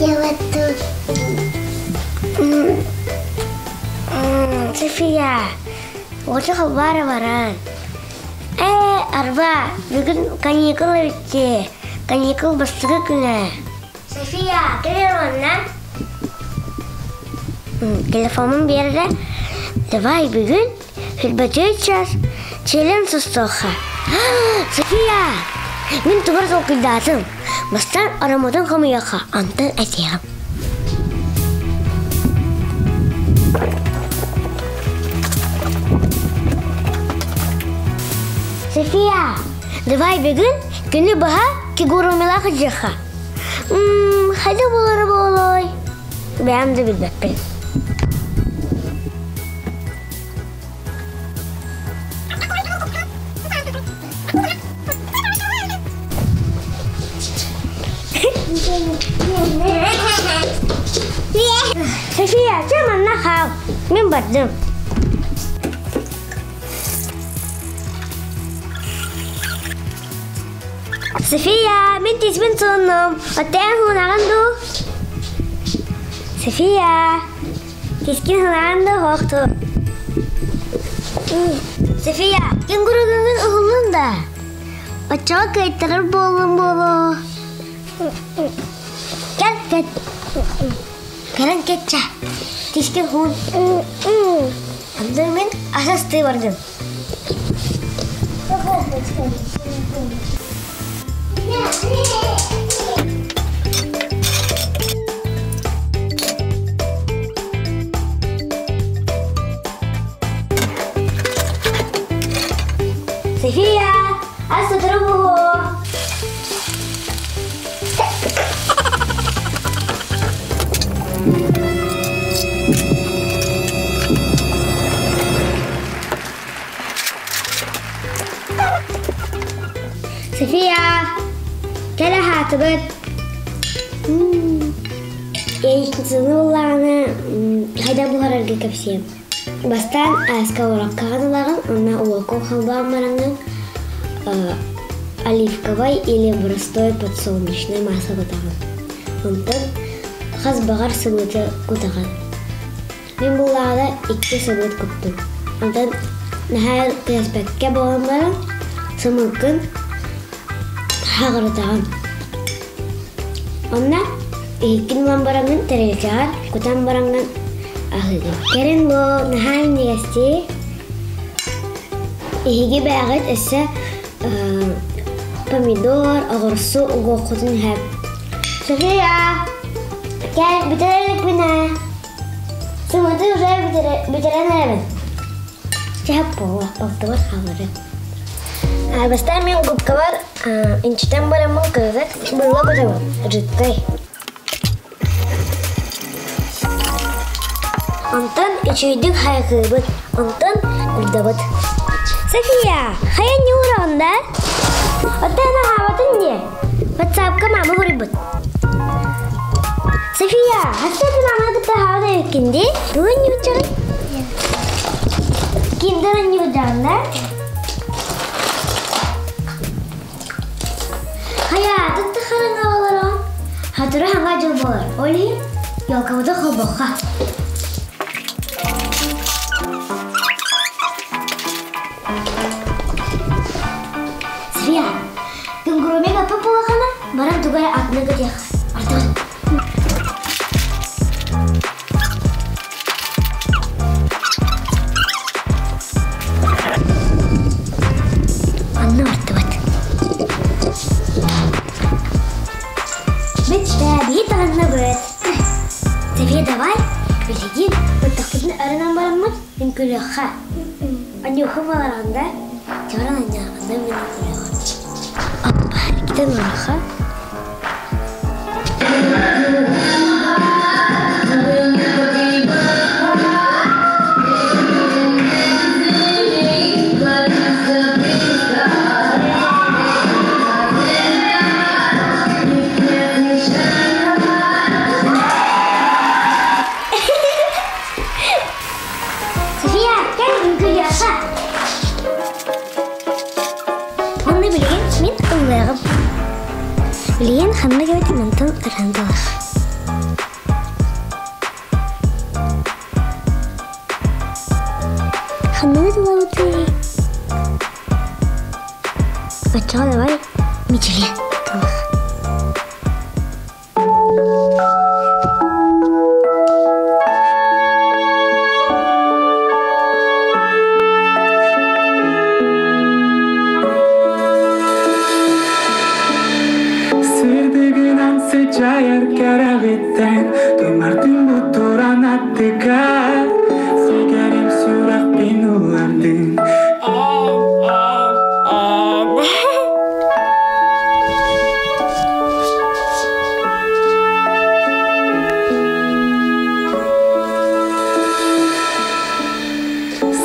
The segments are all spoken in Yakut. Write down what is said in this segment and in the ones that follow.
Я вот София, вот халбара баран. Ээ, арба, бүгүн каникул эбитти. Каникул бастакы күнэ. София, кэлэр уонна? Телефонун биэрдэ. Давай бүгүн Сүүрбэччэ час чиэлэн сыстыахха. София! Мин тугар толкуйдаатым. Бастаан ароматын хомуйуохха, онтон этиэҕим. София, давай бүгүн күнү быһа кигурумилаах дьиэххэ. Хайда буолара буолуой? Бэйэм да билбэппин. София, чэ манна хаал. Мин бардым. София, мин тиспин сууннум. Оттоон хуунаҕын дуу? София, Тискин ылаан да оһохту. София, кенгуругуҥун уһуллун да? Оччоҕо кыайтарар буоллум буолуо. Кэл, кэт. Кэлэн кэтчэ. Тискин хуун. Андыр мин асастыы бардым. София, ас сотору буолуо. София, кэлэ хаатыбыт. Яичницаны ыллаҕына хайда буһарарга кэпсиэм. Бастаан сковородкаҕа ылаҕын, уонна уокка холбоон бараҥҥын оливковай или простой подсолнечное масло кутаҕын. Онтон хас баҕар сымыыты кутаҕын. Мин буллаҕына икки сымыыт куттум. Онтон наһаа кэспэккэ буолан баран сымыыккын хаҕырытаҕын. Онно иһиккин ылан бараҥҥын тарелкаҕар кутан бараҥҥын аһыыгын. Кэлин бу наһаа минньигэстии. Эһиги бэйэҕит өссө помидор, оҕурсу угуоххутун сөп. София, кэл бүтэр иликпин ээ. Сымыты уже бүтэрэн эрэбин. Чэ, буолла, балтыбар хаалары. Бастаан мин губкабар инчитэн бараммын кыратык быыла кутабын, жидкай. Онтон үчүгэйдик хайҕыыбыт, онтон курдабыт. София, хайа ньуураҕын да? Оттон аһаабатын диэ. Ватсапка мама суруйбут. София, хастан маманы кытта аһаабат эбиккин дии? Бүгүн ньууччаҕын? Киндер ньуудаҕын да? Хайа, тутта хараҥа олорон? Хатыры хаҥа дьыл буолар. Ол иһин елкабыты холбохха. София, кенгурумег аппа буолахана, баран тугай атына көтүөх. Артыгын. Анна артыбат. Бүттэ, биһи таһыннабыт. София, давай, билигин быттахпытын арынан бараммыт, үҥкүлүөххэ. Анюха балаҕан да, чорон анньааҕында мин үҥкүлүөҕүм. Аппа, иккитэн ураха. София, кэл үҥкүүлүөххэ. Онно билигин мин ыллыаҕым. Билигин ханна кэбитин онтон ыран талах. Ханныгы тылабытый? Оччоҕо давай мичилиэ тылах. Сырдыгынан сыдьаайар кэрэҕиттэн Тумартын бутуран аттыгар Сэгэрим сүрэхпин улардын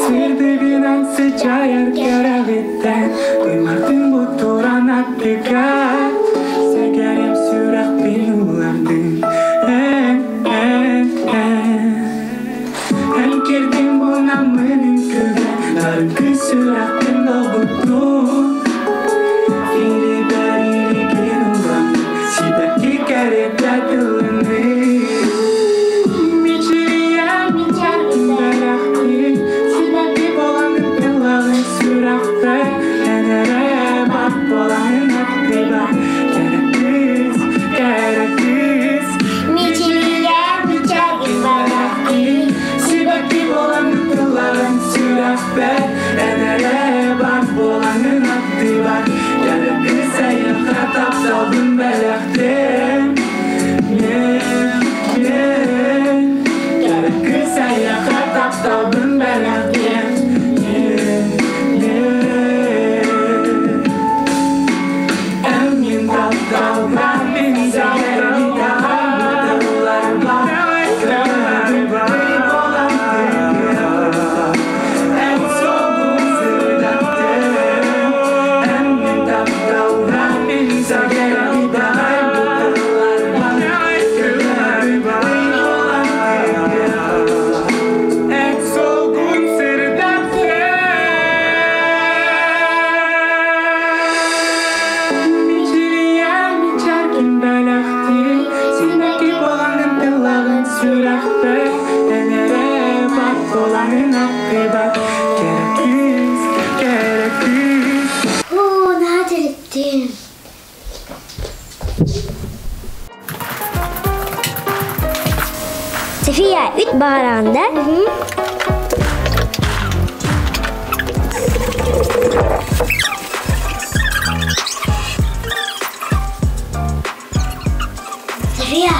Сырдыгынан сыдьаайар кэрэҕиттэн Туймартын бутуран аттыгар Сэгэрим сүрэхпин улардын Эн, эн, эн Эн кирдиҥ бунаммын үҥкүүгэ Наргы сүрэхпин долгуттун Илибэр илигин уган Сибэкки кэрэтэ тылыныы Мичийэ мичээрин Сибэкки буолан тыллаҕын сүрэхпэр Эн эрэ баар буолаҥын аттыбар Кэрэ кыыс, кэрэ кыыс Мичийэ мичээрин Сибэкки буолан тыллаҕын сүрэхпэр Эн эрэ баар буолаҥын аттыбар Кэрэ кыыс эйиэхэ тапталбын бэлэхтиэм Кэрэ кыыс эйиэхэ тапталбын бэлэхтиэм Эн мин тапталга мин En solgun Оо, наһаа тэриттим. София, үт баҕараҕын да? София,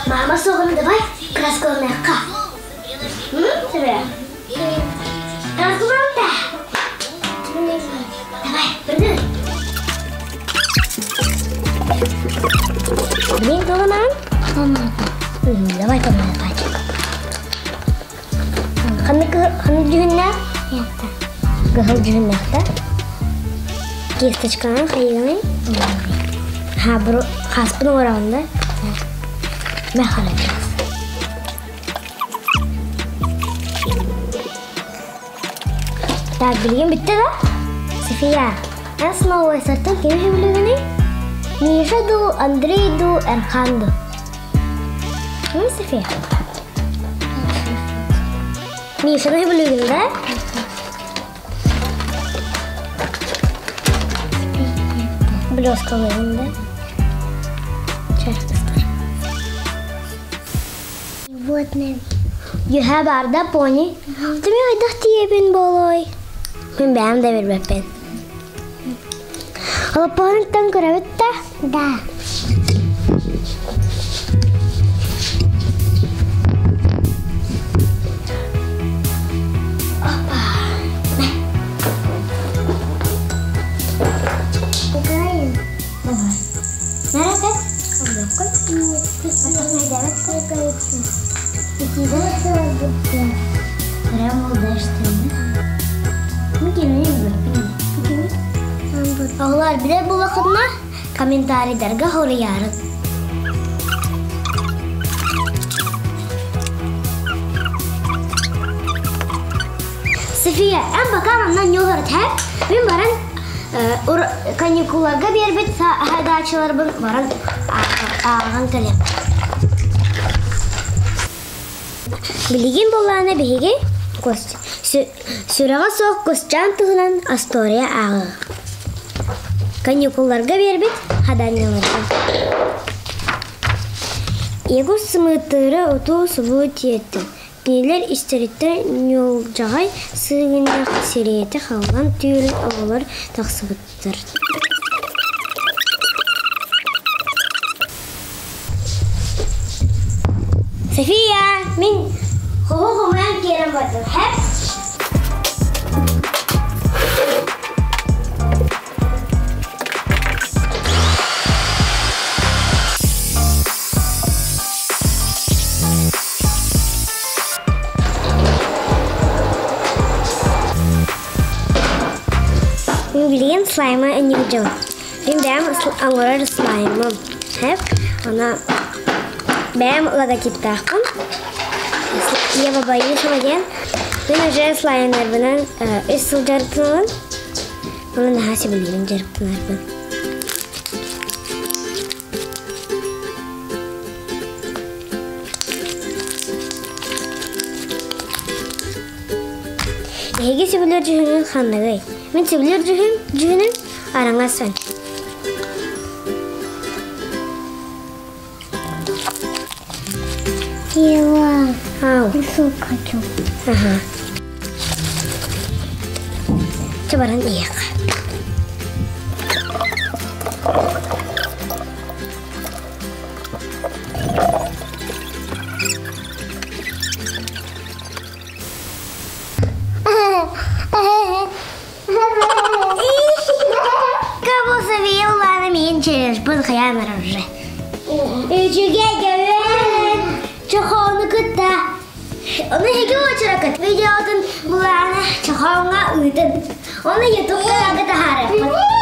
мама суоҕун давай краскаланыахха. София? Краскаланыахха. Давай, прыгай. Блин, толоман? Давай помогать. Ханнык ханнык дьүһүннээх? Кыһыл дьүһүннээх да? Кисточканан хайыгыный? Ха, хаспын оҥороҕун да? Мэ харайдаас. Так, билигин бүттэ да? София, эн снова сартан кими сөбүлүүгүнүй? Миша дуу, Андрей дуу, Эрхан дуу? М, София? Мишаны сөбүлүүгүн да? Блескалыгын да? Чашкастар. Животные. Үөһэ баарда пони. Тими хайдах тиийэбин буолуой? Мин бэйэм да билбэппин. Олоппоһуттан көрөбүт да? Да. Опа. Играем. Давай. Merak et. Оҕолор билэр буоллаххытына комментарийдарга хоруйаарыҥ. София, эн пока манна ньуоһарыт һэ? Мин баран каникуларга биэрбит садаачаларбын баран ааҕан кэлиэм. Билигин буоллаҕына биһиги Сүрэҕэ суох кусчаан туһунан остуоруйа ааҕыы. Каникулларга биэрбит хадаанньаларга. Егор сымыыттыыра утуу-субуу тиэттэ. Кинилэр истэриттэн ньулдьаҕай сыыгынньах сириэтэ халлан түүрүн оҕолор тахсыбыттар. София, мин хоһу хомуйан киирэн бардым, һэп? Мин билигин слайма иннигидьон. Мин бэйэм оҥорор слаймым. Һэп, она бэйэм логотиптаахпын. Ева Борисова диэн. Мин уже слаймнарбынан үс сыл дьарыктанабын. Оны наһаа сөбүлүүбүн дьарыктанарбын. Эһиги сөбүлүүр дьүһүҥүн ханныгый? Мин сөбүлүүр дьүһүм дьүһүнүм араҥас сон. Ева, Ау. суп хочу. Ага. Чэ баран иһиэххэ. Кабыл Савиевланы миин через хайаан уже. Үчүгэй көбөн чохоону кытта. Оны эһиги уочаракыт видеотун булааны чохооҥҥа ыытын. Оны ютубка таһаарыахпыт.